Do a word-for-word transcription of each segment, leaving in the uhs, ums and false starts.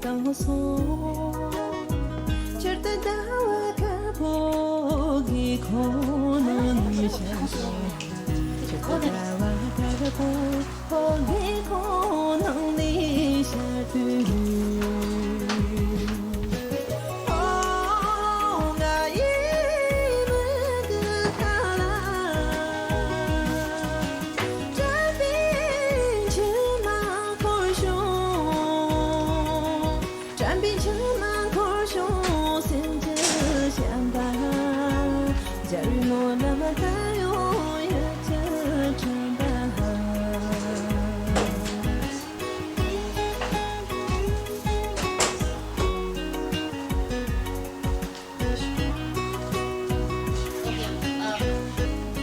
དང་སོང་། ཆར་དུ་ཟླ་བ་དཀར་པོ་གི་ཁོ་ན་ནི་ཤར་དུ། ཆར་དུ་ཟླ་བ་དཀར་པོ་གི་ཁོ་ན་ནི་ཤར་དུ།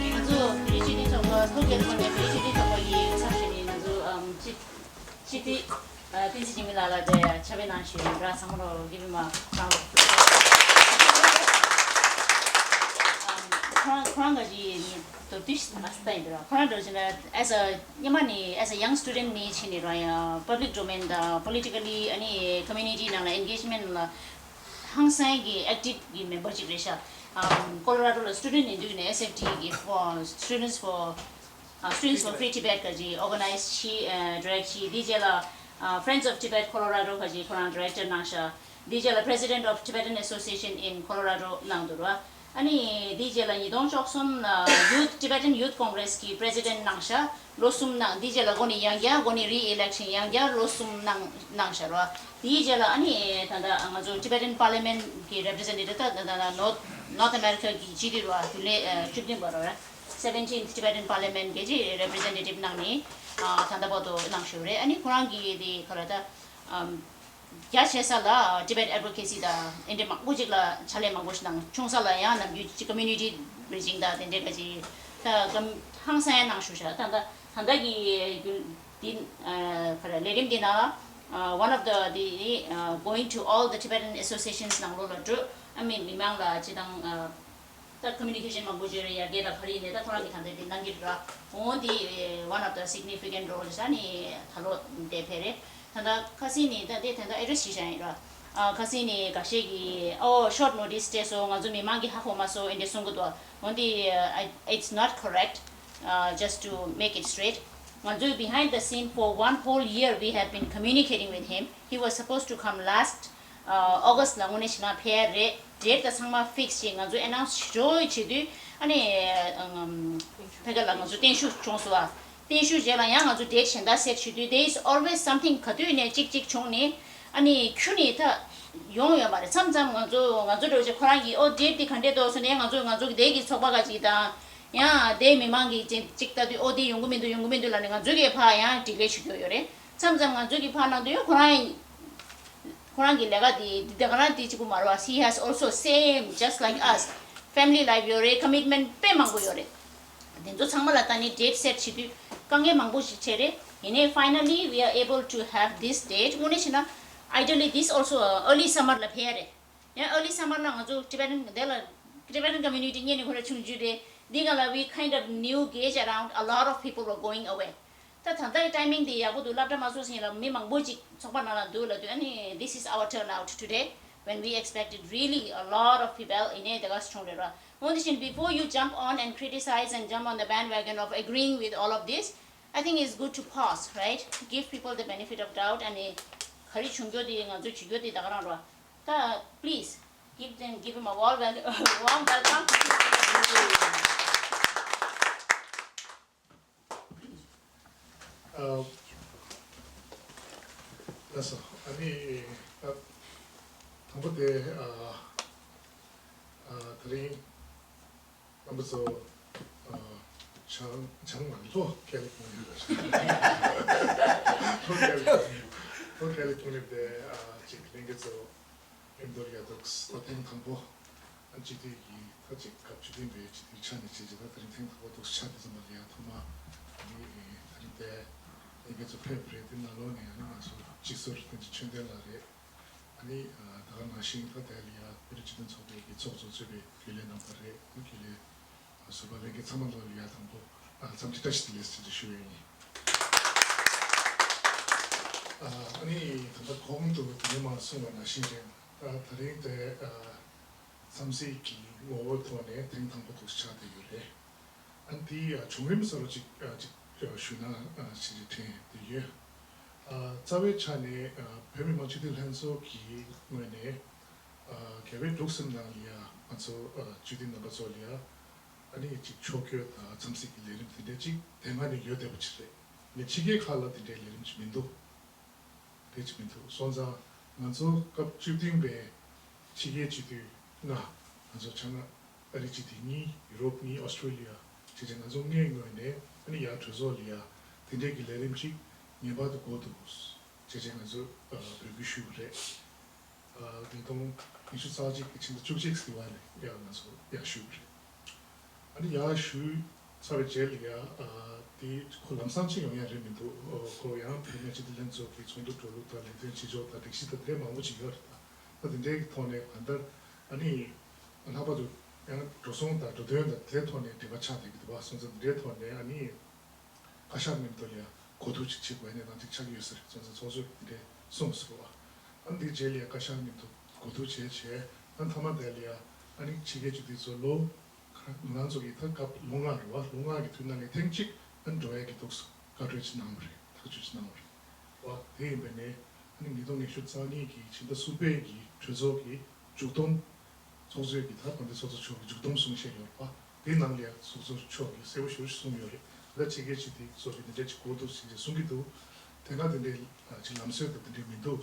ང་ཚོ་བོད་རིགས་སྤྱི་མཐུན་ཚོགས་པ། ལྷོ་ཁེ་ལི་ཧྥོ་ནི་ཡའི་བོད་རིགས་སྤྱི་མཐུན་ཚོགས་པ་ཡི་ཚབ་ཞུས་ནས་ང་ཚོ་ཨམ་སྤྱི་སྤྱི་འཐུས་ཨ་བསྟན་འཛིན་འཇིགས་མེད་ལགས་ལ་དེ་ཕྱག་དཔེ་གནང་ཞུས་ནས་ར། ཚང་མ་རོགས་ཀྱིས་མ་གཏོང་རོགས། ཨམ་ཁོ་རང་ཁོ་རང་ག་ཅི་ནི་མདོར་བསྡུས་ཤིག་ཨ་སི་ད་ཡིན་འདུག་ར། ཁོ་རང་འགྲོ་བཞིན་ན་as a སྔོན་མ་ནས་as a young student ནས་ཕྱིན་ནས་ར། ཡང་public domain དང་politically ཨ་ནི་community ནང་ལ་engagement ལ་ཧང་སང་གི་active གི་member ཅིག་རེད་ཤག་ཨམ་ཀོ་ལོ་ར་ཌོ་ལ་student ཡིན་དུས་ནས་ཨེས་ཨེཕ་ཊི་གི་for students for ཨ་Students for Free Tibet ག་ཅིག་organize བྱས། ཨ་direct བྱས། དེའི་རྗེས་ལ་ཨ་Friends of Tibet Colorado ག་ཅིག་ཁོ་རང་director གནང་ཤག་དེའི་རྗེས་ལ President of Tibetan Association in Colorado གནང་འདུག་ར། ཨ་ནི་དེའི་རྗེས་ལ་ཉིས་སྟོང་བཅུ་གསུམ་ལ་Youth Tibetan Youth Congress གི་president གནང་ཤག་ལོ་གསུམ་གནང་། དེའི་རྗེས་ལ་འགོ་ནས་ཡང་བསྐྱར། འགོ་ནས་re-election ཡང་བསྐྱར་ལོ་གསུམ་གནང་གནང་ཤག་ར། དེའི་རྗེས་ལ་ཨ་ནི་ད་ལྟ་ང་ཚོ་Tibetan Parliament གི་representative ད་ད་ད་North North America གི་སྤྱི་འཐུས་ར། རྒྱུན་ལས་ཨ་བཅུ་བདུན་པ་ར། Seventeenth Tibetan Parliament གི་ཅིག་representative གནང་ནས་ཨ་ད་ལྟ་བར་དུ་གནང་བཞུགས་རེད། ཨ་ནི་ཁོ་རང་གིས་དེ་ག་རེ་ད་ཨམ་རྒྱ་ཆེ་ས་ལ་Tibet advocacy དང་དེ་འདྲ་མང་པོ་ཅིག་ལ་ཕྱག་ལས་མང་པོ་ཞིག་གནང་། ཆུང་ས་ལ་ཡང་ནམ་རྒྱུན་ཅིག་community bridging དང་དེ་འདྲ་ག་ཅིག་ད་གམ་ཧང་སང་ཡང་གནང་བཞུགས་ཤག་ད་ད་ད་ལྟ་གི་རྒྱུན་འདི་ཨ་ག་རེ་ལས་རིམ་འདི་ནང་ལ་ཨ་one of the the ཨ་going to all the Tibetan associations ནང་ལོགས་ལ་འགྲོ། ཨ་མི་མི་མང་ལ་སྤྱི་བཏང་ཨ་ད་communication མང་པོ་བྱོས་རེད། ཡར་རྒྱས་དང་ག་རེ་ཡིན་ནའི་ད་ཁོ་རང་གིས་ད་ལྟ་འདི་གནང་གི་རེད་ར། འོ་འདི་one of the significant role ས་ནི་ད་ལོ་འདས་ཕེབས་རེད། ད་ལྟ་ཁ་སང་ནི་ད་འདི་ད་ལྟ་address བྱེད་བཞག་ཡིན་ར། ཨ་ཁ་སང་ནི་འགའ་ཤས་ཀྱིས་ཨོ་short notice སྤྲད་སོང་། ང་ཚོ་མི་མང་གིས་ཧ་གོ་མ་སོང་། འདི་འདྲ་གསུང་གི་འདུག་འོ་འདི་ཨ་it's not correct. Uh, just to make it straight, ང་ཚོས་behind the scene for one whole year we have been communicating with him. He was supposed to come last uh, August ལ་དངོས་གནས་བྱས་ན་ཕེབས་ཡ་རེད། date ད་ཚང་མ་fix བྱས། ང་ཚོ་announce ཞོ་བྱེད་དུས་ཨ་ནི་ཨམ་ཕ་གི་ལ་ང་ཚོ་བརྟན་བཞུགས་བྱུང་སོང་བ། བརྟན་བཞུགས་རྗེས་ལ་ཡང་ང་ཚོ་date གཞན་དག་set བྱེད་དུས། There is always something ག་དུས་ནས་གཅིག་གཅིག་བྱུང་ནས། ཨ་ནི་ཁྱོན་ནས་ད་ཡོང་ཡོད་མ་རེད། མཚམས་མཚམས་ང་ཚོ་ང་ཚོ་འདྲ་བོ་ཅིག་ཁོ་རང་གིས་ཨོ་date འདི་ག་འདྲས་འདུག་ཟེར་ནས། ང་ཚོ་ང་ཚོ་གི་དེ་གི་ཚོགས་པ་ག་ཅིག་དང་ཡང་དེ་མི་མང་གིས་ཅིག་ཅིག་ལྟ་དུས་ཨོ་དེ་ཡོང་གི་མི་འདུག་ཡོང་གི་མི་འདུག་ལབ་ནས་ང་ཚོ་གིས་ཕར་ཡང་delay བྱེད་ཀྱི་ཡོད་རེད། མཚམས་མཚམས་ང་ཚོ་གིས་ཕར་གནང་དུས་ཡང་ཁོ་རང་ཁོ་རང་གི་ལས་ཀ་དེ་འདི་དེ་ག་རང་དེ་གཅིག་པུ་མ་རེད་བ། He has also same just like us family life ཡོད་རེད། commitment དཔེ་མང་པོ་ཡོད་རེད། དེ་ཚོ་ཚང་མ་ལ་ད་ནི་date set བྱེད་དུས་དཀའ་ངལ་མང་པོ་ཞིག་འཕྲད་རེད། ཡིན་ནའི་finally we are able to have this date. དངོས་གནས་བྱས་ན་ideally this also a early summer ལ་ཕེབས་ཡ་རེད། ཡང་early summer ལ་ང་ཚོ་Tibetan དེ་ལ་Tibetan community གཉེར་ནས་ཁོ་ར་ཆུང་ཆུང་རེད། འདི་ག་ལ་we kind of knew gauge around a lot of people were going away. ད་ད་ལྟའི་timing འདི་ཡག་པོ་འདུག་སློབ་གྲྭ་མ་ཚོགས་ཟིན་ལ་མི་མང་པོ་ཅིག་ཚོགས་པ་ནང་ལ་འདུག་ལབ་དུས། ཨ་ནི་this is our turnout today when we expected really a lot of people. ཡིན་ནའི་དེ་ག་བྱུང་རེད་ར། འོན་ཏེ་བཞིན་before you jump on and criticize and jump on the bandwagon of agreeing with all of this, I think it's good to pause, right? Give people the benefit of doubt. ཨ་ནི་ག་རེ་བྱུང་རྒྱུ་དེ་ང་ཚོས་བྱེད་རྒྱུ་དེ་ད་ག་རང་ར། ད་please give them, give him a warm wel- warm welcome. ཨ་ལགས་སོ། ཨ་ནི་ཨ་དང་པོ་དེ་ཨ་ཨ་དེ་རིང་རྣམ་པ་ཚོ་ཨ་བྱང་བྱང་མ་ལྷོ་ཀལ་ལི་ཧྥོ་ནི་ལ། ལྷོ་ཀལ་ལི་ཧྥོ་ནི་ལྷོ་ཀལ་ལི་ཧྥོ་ནི་དེ་ཨ་ཅིག་ལྷན་རྒྱས་ཚོ་ཨེམ་རྡོར་ཡ་འདུག་ཨོ་ཐེངས་དང་པོ་ཨ་སྤྱི་འཐུས་ཀྱི་ཐ་ཅིག་སྐབས་བཅུ་བདུན་པའི་སྤྱི་འཐུས་ཆགས་ནས་བྱས་རྗེས་ད་དེ་རིང་ཐེངས་དང་པོ་འདུག་ཆགས་དེ་ཙམ་པ་ལ་ཡ་ཐོག་མ་ཨ་ནི་ཨེ་ད་རིང་དེ་ལྷན་རྒྱས་ཚོ་ཕེབས་པ་རེད། དེ་ནང་ལོགས་ནས་ཨ་ནི་ང་ཚོ་སྤྱི་ཟུར་ཐེངས་ཅིག་ཆོས་ལྡན་ལགས་རེད། ཨ་ནི་ཨ་ད་ག་ནང་བཞིན་ད་དེ་ལ་ཡ་བོད་རིགས་སྤྱི་མཐུན་ཚོགས་པའི་གི་ཚོགས་གཙོ་གཙོས་པའི་རྒྱུན་ལས་རྣམ་པ་རེད། ཨ་ནི་རྒྱུན་ལས་ཟུར་པ་ལྷན་རྒྱས་ཚང་མ་ལ་ཡ་དང་པོ་ཨ་འཚམས་འདྲི་བཀྲ་ཤིས་བདེ་ལེགས་ཟེར་ཞུ་ཡ་ཡིན། ཨ་ནི་ད་ལྟ་གོང་དུ་དེ་མ་གསུངས་པ་ནང་བཞིན་རེད། ད་ད་རིང་དེ་ཨ་འཚམས་གཟིགས་ཀྱི་ངོ་བོའི་ཐོག་ནས་ཐེངས་དང་པོ་དུ་ཆགས་བསྡད་ཡོད་རེད། ཨ་ནི་དེའི་ཨ་བྱུང་རིམ་གསར་པ་ཅིག་ཨ་ཅིག་ཞུ་ན་ཨ་ཞེས་དྲན་བསྡད་ཡོད། ཨ་རྩ་བའི་ཆ་ནས་ཨ་བོད་མི་མང་སྤྱི་འཐུས་ལྷན་ཚོགས་ཀྱི་ངོས་ནས་ཨ་རྒྱལ་བའི་འདུག་སེམས་ནང་ལ་ཡ་ང་ཚོ་ཨ་སྤྱི་འཐུས་རྣམ་པ་ཚོ་ལ་ཡ་ཨ་ནི་ཅིག་ཕྱོགས་བསྐྱོད་དང་འཚམས་གཟིགས་ཀྱི་ལས་རིམ་དེ་འདྲ་ཅིག་དེ་སྔ་ནས་ཡོད་བསྡད་པ་ཅིག་རེད། ངས་ཕྱི་རྒྱལ་ཁག་ལ་དེ་འདྲའི་ལས་རིམ་ཅིག་མི་འདུག་དེ་ཅིག་མི་འདུག་སོང་ཙང་ང་ཚོ་སྐབས་བཅུ་བདུན་པའི་ཕྱི་རྒྱལ་སྤྱི་འཐུས་ལྔ། ང་ཚོ་བྱང་ཨ་རི་སྤྱི་འཐུས་གཉིས། ཡུ་རོབ་གཉིས། ཨོ་སི་ཀྲོ་ལི་ཡ། བྱས་ཙང་ང་ཚོ་ལྔའི་ངོས་ནས་ཨ་ནི་ཡར་གྲོས་ཚོགས་ལ་ཡ་དེ་འདྲའི་གི་ལས་རིམ་ཅིག་ངེས་པར་དུ་དགོས་འདུག་བྱས་ཙང་ང་ཚོ་ཨ་འབོད་སྐུལ་ཞུས་པ་རེད། ཨ་ཉིས་སྟོང་ཉི་ཤུ་རྩ་གཅིག་གི་ཕྱི་ཟླ་བཅུ་གཅིག་ཟེར་བ་ནས་ཡ་ང་ཚོ་ཡར་ཞུས་པ་རེད། ཨ་ནི་ཡར་ཞུས་ཚར་བའི་རྗེས་ལ་ཡ་ཨ་དེ་ཁོ་ལམ་སང་ཅིག་ཡོང་ཡ་རེད་མི་འདུག་ཨོ་ཁོ་ཡང་བོད་མི་སྤྱི་འཐུས་ལྷན་ཚོགས་ཀྱི་ཚོགས་འདུ་འགྲོ་ལུགས་དང་ལས་དོན་བྱེད་ཕྱོགས་དང་སྒྲིག་གཞི་དང་དེ་མང་པོ་ཅིག་ཡོད་རེད། ད་ད་དེ་འདྲའི་ཐོག་ནས་གང་ལྟར་ཨ་ནི་ལྷག་པར་དུ་ཡང་འགྲོ་སོང་དང་འགྲོ་དོན་དང་དེ་ཐོག་ནས་འབྲེལ་བ་ཆགས་བསྡད་ཀྱི་འདུག་བ། སོང་ཙང་དེ་འདྲའི་ཐོག་ནས་ཨ་ནི། བཀའ་ཤག་མཉམ་དུ་ལ་ཡ་གོ་བསྡུར་ཅིག་བྱེད་དགོས་ཡ་གནས་སྟངས་ཅིག་ཆགས་ཀྱི་ཡོད་ས་རེད། སོང་ཙང་ཚོགས་གཙོས་འདི་འདྲས་གསུངས་ཟེར་བ། ཨ་ནི་འདིའི་རྗེས་ལ་ཡ་བཀའ་ཤག་མཉམ་དུ་གོ་བསྡུར་བྱས་བྱས་ཨ་མཐའ་མ་དེ་ལ་ཡ་ཨ་ནི་ཕྱི་རྒྱལ་སྤྱི་འཐུས་ཚོ་ལོ་ང་རང་ཚོ་གི་ད་སྐབས་ལོ་ལྔ་རེད་བ། ལོ་ལྔ་གི་དུས་ནང་ནས་ཐེངས་གཅིག་ཨ་ནི་འགྲོ་ཡ་གི་འདུག་བཀའ་འཁྲོལ་ཅིག་གནང་བ་རེད། ཐག་གཅོད་ཅིག་གནང་བ་རེད་བ། དེ་ཡིན་པ་ནས་ཨ་ནི་ཉིས་སྟོང་ཉི་ཤུ་རྩ་གཉིས་ཀྱི་ཕྱི་ཟླ་གསུམ་པའི་གི་གྲོས་ཚོགས་ཀྱི་མཇུག་བསྡོམས། ཚོགས་གཙོས་ཀྱི་ད་དཔལ་ལྡན་ཚོགས་གཙོ་མཆོག་གི་མཇུག་བསྡོམས་གསུང་བཤད་ཡོད་པ། དེའི་ནང་ལ་ཡང་ཚོགས་གཙོ་མཆོག་གིས་གསལ་པོ་ཞེ་པོ་ཞིག་གསུངས་ཡོད་རེད། ད་ཕྱི་རྒྱལ་སྤྱི་འཐུས་ཚོ་གིས་འདི་འདྲ་ཅིག་གོ་འདུག་ཟེར་ཅིག་གསུང་གི་འདུག་དེ་སྔ་དེ་འདྲའི་ཅིག་ལམ་སྲོལ་དང་དེ་འདྲའི་མི་འདུག་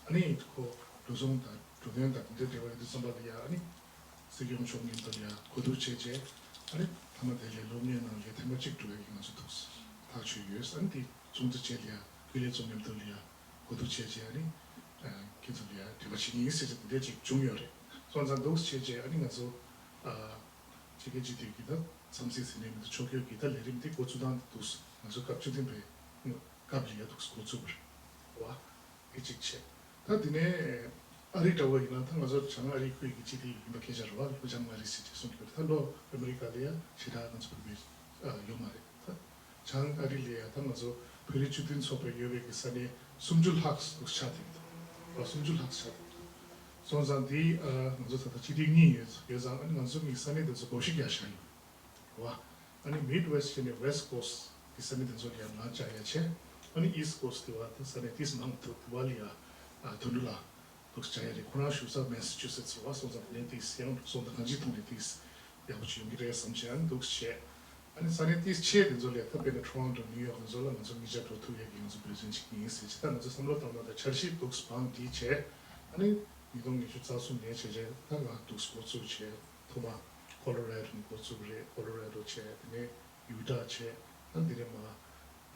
ཨ་ནི་ཁོ་འགྲོ་སོང་དང་འགྲོ་དོན་དང་དེ་འདྲའི་འབྲེལ་བ་ཡོད་དུས་ཙམ་པ་ལ་ཡང་ཨ་ནི་སྲིད་སྐྱོང་མཆོག་མཉམ་དུ་ལ་ཡང་གོ་བསྡུར་བྱས་རྗེས་ཨ་ནི་མཐའ་མ་དེ་ལ་ལོ་ལྔའི་ནང་ལ་ཐེངས་མ་གཅིག་འགྲོ་ཡ་གི་ང་ཚོ་འདུག་ཐག་ཆོད་ཡོད། ཨ་ནི་དེ་ཚོགས་འདུ་བྱས་ལ་ཡང་འགུལ་ལས་ཚོ་མཉམ་དུ་ལ་ཡང་གོ་བསྡུར་བྱས་རྗེས་ཨ་ནི་ཁྱེད་ཚོ་ལ་ཡང་འབྲེལ་བ་བྱེད་ཀྱི་ཡིན་ཟེར་ཏེ་འདི་འདྲ་ཅིག་བྱུང་ཡོད་རེད། སོང་ཙང་འདུག་བྱས་རྗེས་ཨ་ནི་ང་ཚོ་ཨ་ཕྱི་རྒྱལ་སྤྱི་འཐུས་ཀྱི་ད་འཚམས་གཟིགས་ཟིན་ནས་མི་འདུག་ཕྱོགས་བསྐྱོད་ཀྱི་ད་ལས་རིམ་འདི་འགོ་ཚུགས་སྟངས་འདི་འདུག་ང་ཚོ་སྐབས་བཅུ་བདུན་པའི་སྐབས་ལ་ཡ་འདུག་འགོ་ཚུགས་པ་རེད་བ། འདི་གཅིག་བྱས། ད་འདི་ནས་ཨ་རི་འདྲ་བོ་ཡིན་ན་ད་ང་ཚོ་བྱང་ཨ་རིའི་ཁུལ་གྱི་སྤྱི་འཐུས་ཡིན་པ་སྐད་ཆ་རེད་བ། ལྷོ་བྱང་ཨ་རི་ཟེར་ཅིག་གསུངས་ཀྱི་ཡོད་རེད། ད་ལྷོ་ཨ་མི་རི་ཀ་ལ་ཡ་ཞེ་དྲག་ང་ཚོ་བོད་མི་ཡོད་མ་རེད། ད་བྱང་ཨ་རི་ལ་ཡ་ད་ང་ཚོ་བོད་རིགས་སྤྱི་མཐུན་ཚོགས་པའི་ཡོད་པའི་གི་ས་གནས་སུམ་ཅུ་ལྷག་ཙམ་ཆགས་བསྡད་ཀྱི་འདུག་ཨ་སུམ་ཅུ་ལྷག་ཙམ་ཆགས་བསྡད་ཀྱི་འདུག་སོང་ཙང་འདི་ཨ་ང་ཚོ་ད་ལྟ་སྤྱི་འཐུས་གཉིས་ཡོད་ཡོད་ཙང་ཨ་ནི་ང་ཚོ་གི་ས་གནས་དེ་ཚོ་བགོ་བཤའ་རྒྱག་བཞག་ཡོད་རེད་བ། ཨ་ནི་མིཌ་ཝེ་སི་ཊི་བྱས་ནས་ཝེ་སི་ཊི་ཀོ་སི་ཊི་གི་ས་གནས་དེ་ཚོ་ལ་ཡ་ང་བཅར་ཡ་བྱས། ཨ་ནི་ཨི་སི་ཊི་ཀོ་སི་ཊི་དེ་བ་དེ་ས་གནས་ཏིས་མང་དུ་དེ་བ་ལ་ཡ་ཨ་དོན་གྲུབ་ལགས། འདུག་བྱ་ཡ་རེད། ཁོ་རང་བཞུགས་ས་མེ་སི་ཆུ་སེ་ཊི་སི་རེད་བ། སོང་ཙང་དེ་ནས་ཏིས་ཡང་འགྲོ་སོང་དང་གང་ཅིའི་ཐོག་ནས་ཏིས་ཡག་པོ་ཅིག་ཡོང་གི་རེད་བསམ་བྱས་ཨ་ནི་འདུག་བྱས། ཨ་ནི་ས་གནས་ཏིས་ཆེ་དེ་ཚོ་ལ་ད་དཔེར་ན་ཊོ་རོན་ཊོ་ནིའུ་ཡོག་དེ་ཚོ་ལ་ང་ཚོ་མི་བཅར་འགྲོ་ཐུབ་ཡ་གི་ང་ཚོ་འབད་བརྩོན་བྱེད་ཀྱི་ཡིན་ཟེར་བྱས། ད་ང་ཚོ་བསམ་བློ་བཏང་ན་ད་འཆར་གཞི་འདུག་བང་བསྒྲིགས་བྱས། ཨ་ནི་ཉིས་སྟོང་ཉི་ཤུ་རྩ་གསུམ་ནས་བྱས་རྗེས་ད་ང་འདུག་འགོ་བཙུགས་བྱས། ཐོག་མ་ཀོ་ལོ་རེ་ཌོ་ནས་འགོ་བཙུགས་རེད། ཀོ་ལོ་རེ་ཌོ་བྱས། དེ་ནས་ཡུ་ཊ་བྱས། ཨ་ནི་དེ་ནས་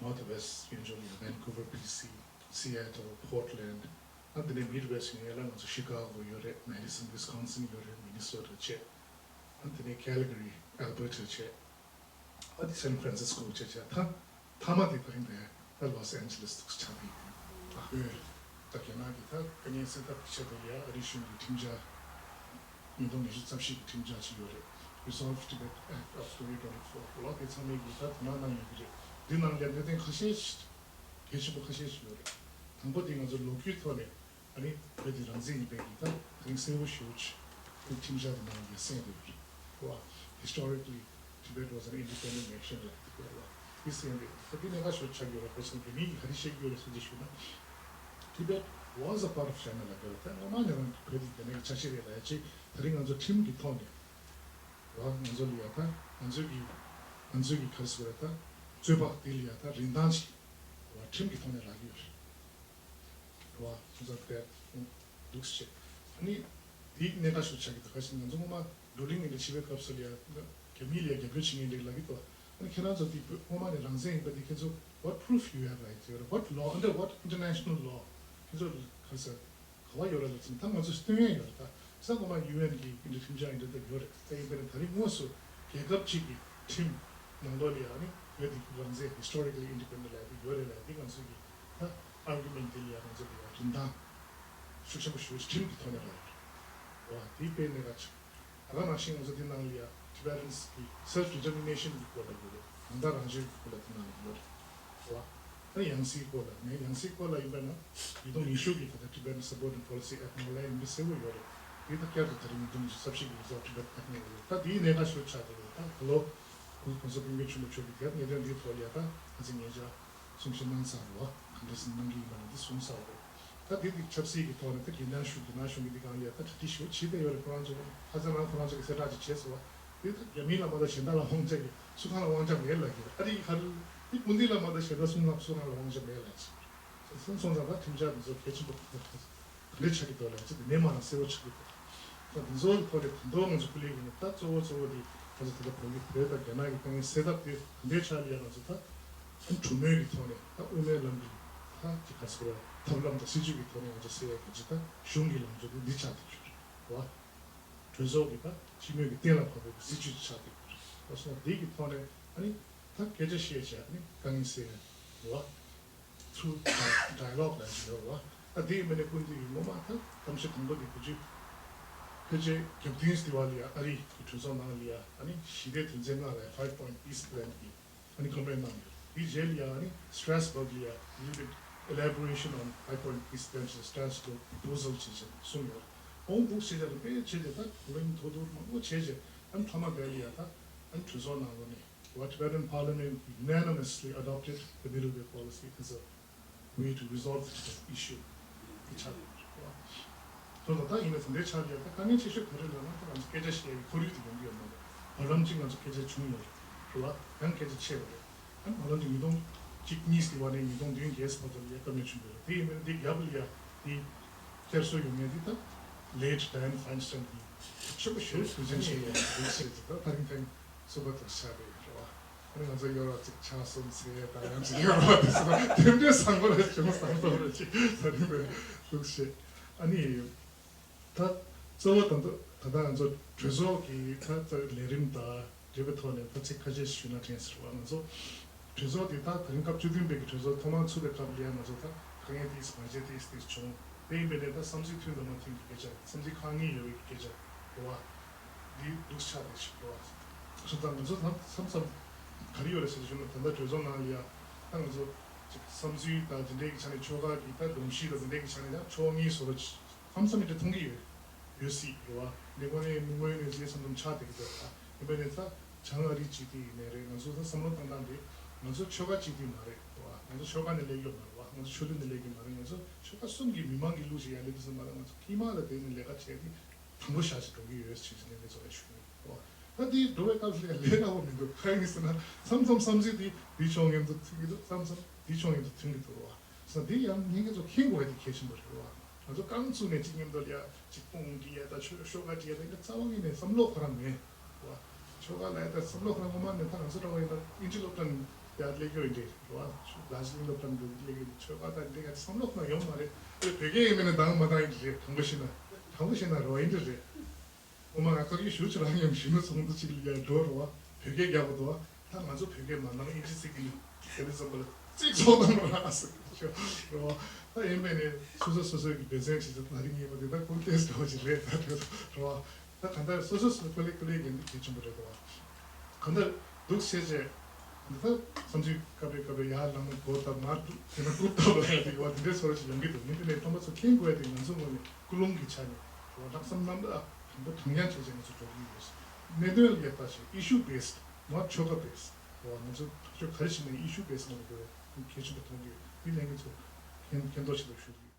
མ་Northwest ཡོད་འཇོག་ཡ་Vancouver B C, Seattle, Portland, ཨ་དེ་ནས་Midwest ཡོད་ཡ་ལ་ང་ཚོ་Chicago ཡོད་རེད། Madison Wisconsin ཡོད་རེད། Minnesota བྱས། ཨ་དེ་ནས་Calgary Alberta བྱས། ཨ་དེ་San Francisco བྱས་བྱས། ད་མཐའ་མ་དེ་ཕ་གི་འདི་ད་Los Angeles དུ་ཆགས་པ་ཡིན། ཨ་ཧོས། ད་རྒྱ་ནག་གི་ད་དཀའ་ངལ་སེལ་ཐབས་ཀྱི་ཆེད་དུ་ལ་ཡ་ཨ་རིའི་གཞུང་གི་ཁྲིམས་འཆར། ཉིས་སྟོང་ཉི་ཤུ་རྩ་བཞི་གི་ཁྲིམས་འཆར་ཅིག་ཡོད་རེད། Resolve Tibet Act of twenty twenty-four ལོ་དེ་ཚང་མས་ཀྱིས་ད་དོ་སྣང་གནང་ཡོད་ཀྱི་རེད། འདི་ནང་ལ་གནད་དོན་ཁ་ཤས་ཤིག་གལ་ཆེན་པོ་ཁ་ཤས་ཤིག་ཡོད་རེད། དང་པོ་དེ་ང་ཚོ་ལོ་རྒྱུས་ཐོག་ནས་ཨ་ནི་བོད་དེ་རང་བཙན་ཡིན་པའི་གི་ད་དེ་རིང་གསལ་པོ་ཞེ་པོ་ཅིག་ཁྲིམས་འཆར་དེ་ནང་ལ་གསལ་འདུག་རེད་བ། Historically Tibet was an independent nation ལབ་འདུག་རེད་བ། དེ་གསལ་འདུག་ད་དེ་གནད་འགག་ཤོས་ཆགས་ཡོད་རེད། ཁ་ཤས་དེ་མིང་ག་རེ་བཤད་ཀྱི་ཡོད་རེད་ཟེར་ཅིག་ཞུ་ན། Tibet was a part of China ལབ་ཀྱི་རེད། ད་སྔོན་མ་ནས་རང་བོད་དེ་རྒྱ་ནག་གི་ཆ་ཤས་རེད་ལབ་ཡ་ཅིག་དེ་རིང་ང་ཚོ་ཁྲིམས་ཀྱི་ཐོག་ནས་ར་ང་ཚོ་ལ་ཡ་ད་ང་ཚོའི་གི་ང་ཚོའི་གི་ག་རེ་ཟེར་དགོས་རེད། ད་རྩོད་པ་དེ་ལ་ཡ་ད་རིན་ཐང་ཅིག་ར་ཁྲིམས་ཀྱི་ཐོག་ནས་རག་གི་ཡོད་རེད་བ། སོང་ཙང་དེ་འདུག་སེ་བྱས། ཨ་ནི་དེ་གནད་འགག་ཤོས་ཆགས་ཀྱི་འདུག་ཁ་ཤས་ང་ཚོ་སྔོན་མ་བགྲོ་གླེང་གི་འདྲ་བྱེད་པའི་སྐབས་སུ་ལ་ཡ་རྒྱ་མི་ལ་ཡ་རྒྱབ་སྐྱོར་བྱེད་མཁན་འདྲ་ལབ་ཀྱི་འདུག་ཨ་ནི་ཁྱེད་རང་ཚོ་དེ་བོད་སྔོན་མ་ནས་རང་བཙན་ཡིན་པ་དེ་ཁྱེད་ཚོ་what proof you have right ཟེར། What law, under what international law ཁྱེད་ཚོ་ག་རེ་ཟེར་ག་བ་ཡོད་རེད་ལབ་ཙང་ད་ང་ཚོ་སྟོན་ཡས་ཡོད་རེད། ད་ས་གོ་མ་ཡུ་ཨེན་གི་འདི་འདྲ་ཁྲིམས་འཆར་འདི་འདྲ་ཡོད་རེད། ད་ཡིན་པས་ན་ད་རིང་དངོས་སུ་རྒྱལ་ཁབ་ཅིག་གི་ཁྲིམས་ནང་ལོགས་ལ་ཡ་ནི་བོད་འདི་རང་བཙན་historically independent ལབ་ཡ་འདི་ཡོད་རེད་ལབ་ཡ་འདི་ང་ཚོ་གི་ད་argument འདི་ལ་ཡ་ང་ཚོ་ལ་ཡ་རིན་ཐང་ཤུགས་ཆེན་པོ་ཞུ་ཁྲིམས་ཀྱི་ཐོག་ནས་རག་ཡོད་རེད་བ། དེ་དཔེ་གནད་འགག་ཆེ། ད་ག་ནང་བཞིན་ང་ཚོ་འདི་ནང་ལ་ཡ་Tibetans གི་self determination གི་སྐོར་ལ་ཡོད་རེད། རང་ཐག་རང་གཅོད་ཀྱི་སྐོར་ལ་འདི་ནང་ལ་ཡོད་རེད་བ། ད་ཡང་སྲིད་སྐོར་ལ་ངས་ཡང་སྲིད་སྐོར་ལ་ཡིན་པ་ན་ཉིས་སྟོང་ཉི་ཤུ་གི་ད་ལྟ་Tibetan Support and Policy Act ནང་ལ་ཡིན་པ་གསལ་པོ་ཡོད་རེད། དེ་ད་བསྐྱར་དུ་ད་རིང་ཉིས་སྟོང་ཉི་ཤུ་རྩ་བཞི་གི་Resolve Tibet Act ནང་ཡོད་རེད། ད་དེའི་གནད་འགག་ཤོས་ཆགས་བསྡད་ཡོད། ད་ད་ལོ་གོང་ས་སྐུ་མཁྱེན་ཆེན་པོ་མཆོག་གིས་དེབ་གནད་དོན་འདིའི་ཐོག་ལ་ཡ་ད་ང་ཚོ་ཉེ་ཆར་གསུང་བཤད་གནང་ཚར་བ་ག་འདྲ་སེ་གནང་གི་ཡིན་པ་ལ་འདི་གསུངས་ཚར་བ་རེད། ད་དེ་དེ་ཆབ་སྲིད་ཀྱི་ཐོག་ནས་ད་རྒྱལ་ནང་གཞུང་རྒྱལ་ནང་གཞུང་གི་འདི་སྒང་ལ་ཡ་ད་གྲ་སྒྲིག་ཞུ་བྱེད་བསྡད་ཡོད་རེད། ཁོ་རང་ཚོ་ཁ་སང་རང་ཁོ་རང་ཚོ་གི་གསལ་བསྒྲགས་ཅིག་བྱས་སོང་བ། དེ་ད་རྒྱ་མི་ལ་མ་ད་གཞན་དག་ལ་དབང་ཆ་གི་སུ་གང་ལ་དབང་ཆ་མེད་ལབ་ཀྱི་རེད། ཨ་རི་ཧ་རི་དེ་སྐུ་མདུན་ལ་མ་ད་གཞན་དག་སུ་གང་སུ་གང་ལ་དབང་ཆ་མེད་ལབ་ཀྱི་རེད། སོང་ཙང་ད་ཁྲིམས་འཆར་འདི་ཚོ་གལ་ཆེན་པོ་ག་འདྲ་ཆགས་ཀྱི་འདུག་ལབ་ཅིག་དེ་ནས་མ་རང་གསལ་བོ་ཆགས་ཀྱི་འདུག་ད་འདི་ཚོ་གི་ཐོག་ནས་ད་དུང་ང་ཚོ་སྐུ་ལས་ཀྱི་ནི་ད་གཙོ་བོ་གཙོ་བོ་དེ་ང་ཚོ་ད་ལྟ་བོད་ཀྱི་བོད་དང་རྒྱ་ནག་གི་དཀའ་ངལ་སེལ་ཐབས་དེ་ག་འདྲའི་ཆ་ལ་ཡ་ང་ཚོ་ད་ཁྲིམས་གྲོས་མོལ་གྱི་ཐོག་ནས་ད་དབུ་མའི་ལམ་གྱི་ད་ཅིག་ག་ཟེར་བ་ཐབས་ལམ་དང་སྲིད་ཇུས་ཀྱི་ཐོག་ནས་ང་ཚོ་སེལ་ཡ་གི་ཅིག་ད་གཞུང་གི་ལམ་སྟོན་དེ་འདི་ཆགས་བསྡད་ཡོད་རེད་བ། གྲོས་ཚོགས་ཀྱི་ད་སྤྱི་མོས་ཀྱི་གཏན་ལ་ཕབ་པའི་སྲིད་ཇུས་ཆགས་བསྡད་ཡོད་རེད། ད་སོང་འདི་གི་ཐོག་ནས་ཨ་ནི་ད་སྐད་ཆ་བཤད་བྱས་ཨ་ནི་དཀའ་ངལ་སེལ་ཡ་རེད་བ། through dialogue ལ་ཞིག་ཡོད་རེད་བ། ད་དེ་ཡིན་པ་ནས་སྐུ་མདུན་གྱིས་སྔོན་མ་ད་གཏམ་བཤད་དང་པོ་དེ་བེད་སྤྱོད་ཕལ་ཆེར་རྒྱབ་རྟེན་ཟེར་བ་ལ་ཡ་ཨ་རི་གི་གྲོས་ཚོགས་ནང་ལ་ཡ་ཨ་ནི་ཞི་བདེ་དོན་ཚན་ལྔ་ལ་ཡ་five point peace plan གྱི་ཨ་ནི་comment གནང་ཡོད། དེའི་རྗེས་ལ་ཡ་ཨ་ནི་Strasbourg ལ་ཡ་little bit elaboration on five point peace plan ཞེས་Strasbourg proposal ཞེས་བྱས་གསུངས་ཡོད། ཨོང་འདུག་ཞེས་བྱས་ནས་དཔེ་བྱས་ཏེ་ད་གོ་ལེན་མཐོ་མཐོ་མང་པོ་བྱས་རྗེས་ཨ་ནི་མཐའ་མ་དེ་ལ་ཡ་ད་ཨ་ནི་གྲོས་ཚོགས་ནང་ལོགས་ནས། What Tibetan Parliament unanimously adopted the Middle Way policy as a way to resolve the Tibet issue. དེ་ཆགས་ཡོད་རེད་བ། དོན་དུ་ད་ཡིན་ན་དེ་འདྲའི་ཆགས་ཡོད་ད་དཀའ་ངལ་ཆེ་ཤོས་ག་རེ་ལབ་ན་ད་ང་ཚོ་སྐད་ཆ་བཤད་ཡའི་ཁོར་ཡུག་དེ་ཡོང་གི་ཡོད་མ་རེད། བར་ལམ་གཅིག་ང་ཚོ་སྐད་ཆ་བྱུང་ཡོད་རེད་བ། ཡང་སྐད་ཆ་ཆེ་བ་རེད། ཨ་ནི་བར་ལམ་གཅིག་ཉིས་སྟོང་གཅིག་གཉིས་ཟེར་བ་ནས་ཉིས་སྟོང་བདུན་བརྒྱད་བར་དུ་ལ་ཡ་སྐབས་ནས་བྱུང་ཡོད་རེད། དེ་ཡིན་མིན་དེ་རྒྱབ་ལ་ཡ་དེ་སླེབས་སྲོལ་ཡོད་མཁན་དེ་ད་Late Dianne Feinstein གྱིས་ཆེན་པོ་ཞེ་པོ་ཞུ་ཅན་ཞིག་ཡོད་རེད་ཟེར་གྱི་ད་ཐ་རིང་ཐེངས་གསུམ་པ་དེ་ཆགས་པ་ཡིན་རེད་བ། ཨ་ནི་ང་ཚོ་ཡོ་རོབ་ཅིག་ཆགས་སོང་ཚེ་ད་ཡང་ཅིག་ཡོ་རོབ་དེ་ཚོ་དེ་འདྲའི་བཟང་པོ་རེད་བྱུང་བསམ་སོང་རེད་ཅིག་ད་རིང་པའི་ལུགས་ཤེས། ཨ་ནི་ད་གཙོ་བོ་ད་ད་ད་ང་ཚོ་གྲོས་ཚོགས་ཀྱི་ད་ད་ལས་རིམ་དང་འབྲེལ་བའི་ཐོག་ནས་ད་ཚིག་ཁ་ཤས་ཞུས་ན་དྲན་ཟེར་བ་ང་ཚོ་གྲོས་ཚོགས་དེ་ད་ད་རིང་སྐབས་བཅུ་བདུན་པའི་གི་གྲོས་ཚོགས་ཐོག་མར་ཚུགས་པའི་སྐབས་ལ་ཡང་ང་ཚོ་ད་དཀའ་ངལ་དེ་མ་བྱས་དེ་དེ་བྱུང་། དེ་ཡིན་པའི་ནས་ད་བསམ་ཚུལ་མཐུན་དང་མ་མཐུན་གྱི་སྐད་ཆ་བསམ་ཚུལ་ཁག་གཉིས་ཡོད་པའི་སྐད་ཆ་རེད་བ། འདི་འདུག་ཆགས་པའི་ཞིག་རེད་བ། སོ་ད་ང་ཚོ་ད་མཚམས་མཚམས་ག་རེ་ཡོད་རེད་ཟེར་ཞུ་ན་ད་ལྟ་གྲོས་ཚོགས་ནང་ལ་ཡ་ད་ང་ཚོ་ཅིག་བསམ་ཚུལ་དང་དེ་འདྲའི་གི་ཆ་ནས་ཆོལ་ཁ་གི་ད་སྒྲོམ་གཞི་དང་དེ་འདྲའི་གི་ཆ་ནས་ཡང་ཕྱོགས་གཉིས་བཟོ་འདྲ་ཅིག་ཧམ་སེམས་མི་འདྲ་མཐོང་གི་ཡོད། ཡོད་སྲིད་རེད་བ། འདི་ངོས་ནས་དངོས་ཡོད་གནས་ཚུལ་མཚམས་མཚམས་ཆགས་བསྡད་ཀྱི་འདུག་རེད་བ། ཡིན་པས་ནས་ད་བྱང་ཨ་རི་སྤྱི་འཐུས་ཡིན་ནའི་རེད། ང་ཚོ་ད་བསམ་བློ་བཏང་སྟངས་དེ་ང་ཚོ་ཆོལ་ཁ་སྤྱི་འཐུས་མ་རེད་རེད་བ། ང་ཚོ་ཆོལ་ཁ་ནས་སླེབས་ཡོད་མ་རེད་བ། ང་ཚོ་ཆོས་ལུགས་ནས་སླེབས་ཀྱི་མ་རེད། ང་ཚོ་ཆོལ་ཁ་གསུམ་གྱི་མི་མང་གི་ལུགས་ཤིག་ཡར་སླེབས་ཟིན་པ་ལ་ང་ཚོ་ཁྱིམ་ལ་བསྡད་ནས་ལས་ཀ་བྱས་ཏེ་དང་པོ་བཞག་ཅིག་འགྲོ་གི་ཡོད་ཅེས་ནས་ངས་ཚོ་ལ་ཞུ་གི་ཡོད་རེད་བ། ད་དེ་འགྲོ་བའི་སྐབས་ལ་ལས་སླ་བོ་མི་འདུག་གང་ཡིན་ཟེར་ན་མཚམས་མཚམས་བསམ་ཚུལ་དེ་དེའི་ཕྱོགས་ངན་དུ་མཐུན་གྱི་འདུག་མཚམས་མཚམས་དེའི་ཕྱོགས་ངན་དུ་མཐུན་གྱི་འདུག་རེད་བ། ས་འདི་ཡང་ཉིན་གྱི་ཚོ་མཁྱེན་དགོས་ཡ་དེ་གལ་ཆེན་པོ་རེད་བ། ང་ཚོ་རྐང་བཙུགས་ནས་གཅིག་མཉམ་དུ་ཡ་གཅིག་དཔུང་སྒྲིག་ཡ་དང་ཆོས་ཤོག་ཁ་སྒྲིག་ཡ་དང་འདི་རྩ་བ་ཉིད་ནས་བསམ་བློ་ཁོ་རང་མེད་བ། ཆོལ་ཁ་ལ་ཡ་དང་བསམ་བློ་ཁོ་རང་ངོ་མ་མེད་ད་ང་ཚོ་འདྲ་བ་ཡིན་ན་ཨིན་ཇི་སློབ་གྲྭ་ནས་ཡར་སླེབས་ཡོད་འདྲ་རེད་བ། ལ་ཟིན་སློབ་གྲྭ་ནས་སླེབས་ཡོད་ཆོལ་ཁ་དང་འདི་ཡ་བསམ་བློ་ཁོ་རང་ཡོད་མ་རེད། ཨ་ལས་བོད་སྐད་ཡིན་མིན་ན་དང་མ་དང་ཡིན་རེད། དང་པོ་ཤེས་ན་དང་པོ་ཤེས་ན་རེད་བ་ཡིན་འདྲ་རེད། ངོ་མ་ང་ཁ་ཡོད་ཞུ་ཆུ་རང་ཡང་ཞུ་ནུ་ཚོགས་འདུ་གཅིག་ལ་ཡང་འགྲོ་རུ་བ་བོད་སྐད་རྒྱག་པ་དོ། ད་ང་ཚོ་བོད་སྐད་མ་ནང་ཨིན་ཇི་ཚིག་གི་དེ་ནི་ཙམ་པ་ལ་ཚིག་ཚོགས་དང་ར་ཨ་སི་རུ་བ། ད་ཡིན་པས་ནས་སོ་སོ་སོ་སོའི་གི་སྡེ་ཚན་ཞིག་ཏུ་ད་རིང་ཡིན་པ་དེ་ད་ཀུན་ཏེས་འདྲ་བ་ཞིག་རེད་ད་རུ་བ། ད་ག་འདྲ་སོ་སོ་སོ་ཀུ་ལེ་ཀུ་ལེ་ཡིན་གལ་ཆེན་པོ་རེད་དོ། ག་འདྲ་འདུག་ཤེས་བྱས། འདི་ལྟར་བསམ་ཚུལ་སྐབས་རེ་སྐབས་རེ་ཡར་ལངས་ནས་སྒོ་བརྡབ་མར་འདུག་དེ་ན་རྐུབ་བརྡབ་ལ་ཡ་དེ་བ་དེ་འདྲའི་ཚོར་བ་ཞིག་ཡོང་གི་འདུག་ཡིན་དེ་ནས་རྣམ་པ་ཚོ་མཁྱེན་དགོས་ཡ་དེ་ང་ཚོ་ངོས་ནས་ཀུན་སློང་གི་ཆ་ནས་བ་ལྷག་བསམ་རྣམ་དག་དང་པོ་དང་ཡང་བྱས་བྱས་ང་ཚོ་འགྲོ་གི་ཡོད། གནད་དོན་ལ་ཡ་ལྟ་ཞིག་issue based not ཆོལ་ཁ་based བ་ང་ཚོ་ཐག་གཅོད་ག་རེ་བྱས་ནས་issue based ངོས་ནས་དགོས་རེད་གལ་ཆེན་པོ་མཐོང་གི་ཡོད། འདི་ལས་འགུལ་ཚོ་མཁྱེན་མཁྱེན་རྟོགས་བྱེད་དགོས་ཞུ་གི་ཡོད།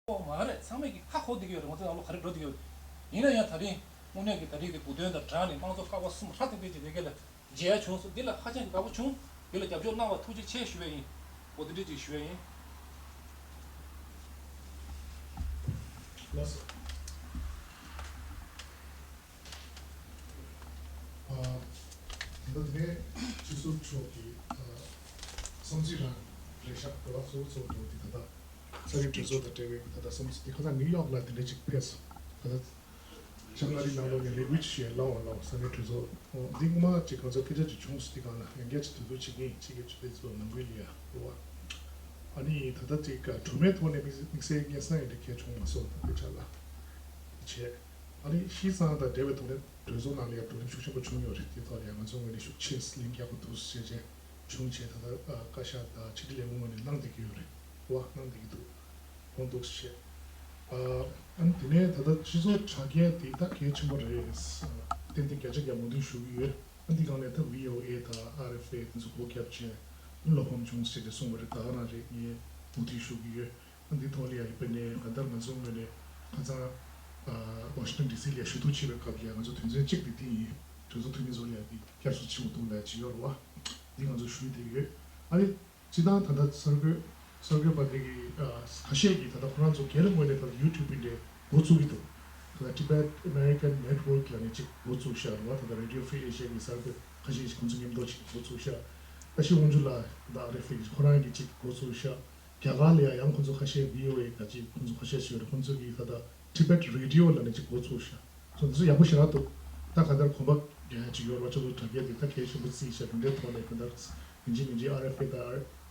ཨོ་མ་རེད། ཚང་མས་ཀྱི་ཧ་གོ་བསྡད་ཀྱི་ཡོད་རེད། ང་ཚོ་ནང་ལོགས་ག་རེ་འགྲོ་བསྡད་ཀྱི་ཡོད་རེད། ཡིན་ན་ཡང་ད་རིང་དངོས་གནས་ཀྱི་ད་རིང་གི་དགུ་སྟོན་དང་སྦྲགས་ནས་དམངས་གཙོ་ཀ་བ་གསུམ་ཧྲ་ཏེ་ཏེ་ཅིག་དེ་ག་ལ་མཇལ་ཡ་བྱུང་སོང་། འདི་ལ་ཧ་ཅང་གི་དགའ་པོ་བྱུང་། འདི་ལ་རྒྱབ་སྐྱོར་གནང་བ་ཐུགས་རྗེ་ཆེ་ཞུ་བ་ཡིན། འོ་དེ་འདྲ་ཅིག་ཞུ་བ་ཡིན། ལགས་སོ། ཨ། ད་ལྟ་དེ་ནས་སྤྱི་ཟུར་མཆོག་གིས་ཨ། བསམ་ཚུལ་རང་རེ་ཞག་འགྲོ་བ་གཙོ་བོ་གཙོ་བོ་འདུག་དེ་ད་ལྟ་ཚ་རིག་གྲོས་ཚོགས་དང་འབྲེལ་བའི་ད་ལྟ་བསམ་ཚུལ་དེ་ཁ་སང་ནིའུ་ཡོག་ལ་དེ་འདྲ་ཅིག་ཕེབས་སོང་། ད་ལྟ་ཤང་ཨ་རི་ནང་ལོགས་ནས་ལས་འགུལ་ཅིག་ཞུ་ཡ་ལའོ་ལའོ་ས་གནས་གྲོས་ཚོགས་འདི་སྔོན་མ་ཅིག་གང་ཚོད་སྐད་ཆ་ཅིག་བྱུང་སོང་། དེ་སྒང་ལ་ཡང་བསྐྱར་ཅིག་དུས་ཚོད་ཅིག་ཡིན་ཅིག་གི་ཆུ་ཚོད་ཚོ་ནང་ཁུལ་ལ་ཡ་རུ་བ། ཨ་ནི་ད་ལྟ་ཅིག་གྲོས་མོལ་ཐོག་ནས་དམིགས་དམིགས་བསལ་སྙན་སེང་ཡིན་འདྲ་གལ་བྱུང་མ་སོང་། ད་དཔེ་ཆ་ལ་བྱས། ཨ་ནི་ཤི་ཚང་དང་འབྲེལ་བའི་ཐོག་ནས་ གྲོས་ཚོགས་ནང་ལ་ཡང་བགྲོ་གླེང་ཤུགས་ཆེན་པོ་བྱུང་ཡོད་རེད། དེ་ཐོག་ལ་ཡང་ང་ཚོ་ངོས་ནས་ཤུགས་ཆེ་གླེང་རྒྱག་པ་འདུག་ཟེར་བྱས་བྱུང་བྱས། ད་ལྟ་བཀའ་ཤག་དང་ཕྱི་དྲིལ་ལས་ཁུངས་ངོས་ནས་གནང་བསྡད་ཀྱི་ཡོད་རེད་བ། གནང་བསྡད་ཀྱི་འདུག་ཁོང་འདུག་ཟེར་བྱས། ཨ་ནི་དེ་ནས་ད་ལྟ་སྤྱི་ཚོགས་དྲ་རྒྱ་དེ་ད་གལ་ཆེན་པོ་རེད། ཏན་ཏན་བརྒྱ་ཆ་བརྒྱ་མོས་མཐུན་ཞུ་གི་ཡོད། ཨ་འདི་སྒང་ལ་ད་བྷི་ཨོ་ཨེ་དང་ཨར་ཨེཕ་ཨེ་དེ་ཚོ་སྒོ་བརྒྱབ་བྱས་བློ་ཕམ་བྱུང་ཟེར་ཏེ་གསུངས་པ་རེད། ད་ག་རང་རེད། ངས་མོས་མཐུན་ཞུ་གི་ཡོད། ཨ་འདི་ཐོག་ལ་ཡང་ཡིན་པ་ནས་གང་ལྟར་ང་ཚོ་ངོས་ནས་ཁ་སང་ཨ་ཝ་ཤིང་ཊོན་ཌི་སི་ལ་ཞུ་གཏུག་བྱེད་པའི་སྐབས་ལ་ཡང་ང་ཚོ་དོན་ཚན་གཅིག་དེ་འདི་ཡིན། གྲོས་ཚོགས་འཐུས་མི་ཚོ་ལ་ཡང་འདི་བསྐྱར་གསོ་བྱེད་དགོས་འདུག་ལབ་ཅིག་ཡོད་རེད་བ། འདི་ང་ཚོ་ཞུ་ཡི་དེ་ཡོད། ཨ་ནི་སྤྱི་བཏང་ད་ལྟ་གསར་འགོད་གསར་འགོད་པ་དེ་གི་ཨ་ཁ་ཤས་ཀྱིས་ད་ལྟ་ཁོ་རང་ཚོ་སྒེར་ངོས་ནས་ད་ལྟ་ཡུ་ཊུབ་འདི་འདྲ་འགོ་བཙུགས་ཀྱི་འདུག་ད་ལྟ་Tibet American Network ལབ་ནས་ཅིག་འགོ་བཙུགས་ཤག་རེད་བ། ད་ལྟ་Radio Free Asia གི་གསར་འགོད་ཁ་ཤས་ཤིག་ཁོང་ཚོ་མཉམ་དུ་ཅིག་འགོ་བཙུགས་ཤག་ཨ་ཤི་དབང་ཕྱུག་ལགས་ད་ལྟ་ཨར་ཨེཕ་ཨེ་གི་ཁོ་རང་གིས་ཅིག་འགོ་བཙུགས་ཤག་རྒྱ་གར་ལ་ཡང་ཡང་ཁོང་ཚོ་ཁ་ཤས་བྷི་ཨོ་ཨེ་ག་ཅིག་ཁོང་ཚོ་ཁ་ཤས་ཤིག་ཡོད་རེད། ཁོང་ཚོ་གིས་ད་ལྟ་Tibet Radio ལབ་ནས་ཅིག་འགོ་བཙུགས་ཤག་ཁོང་ཚོ་ཡག་པོ་ཞེ་དྲག་འདུག་ད་ག་ལྟར་གོམ་པ་རྒྱག་ཡ་ཅིག་ཡོད་རེད་བ། ཅོག་ཙེ་དྲ་རྒྱ་དེ་ད་གལ་ཆེན་པོ་བརྩིས་ཤག་དེ་འདྲའི་ཐོག་ནས་ག་ལྟར་ཡིན་གཅིག་མིན་གཅིག་ཨར་ཨེཕ་ཨེ་དང་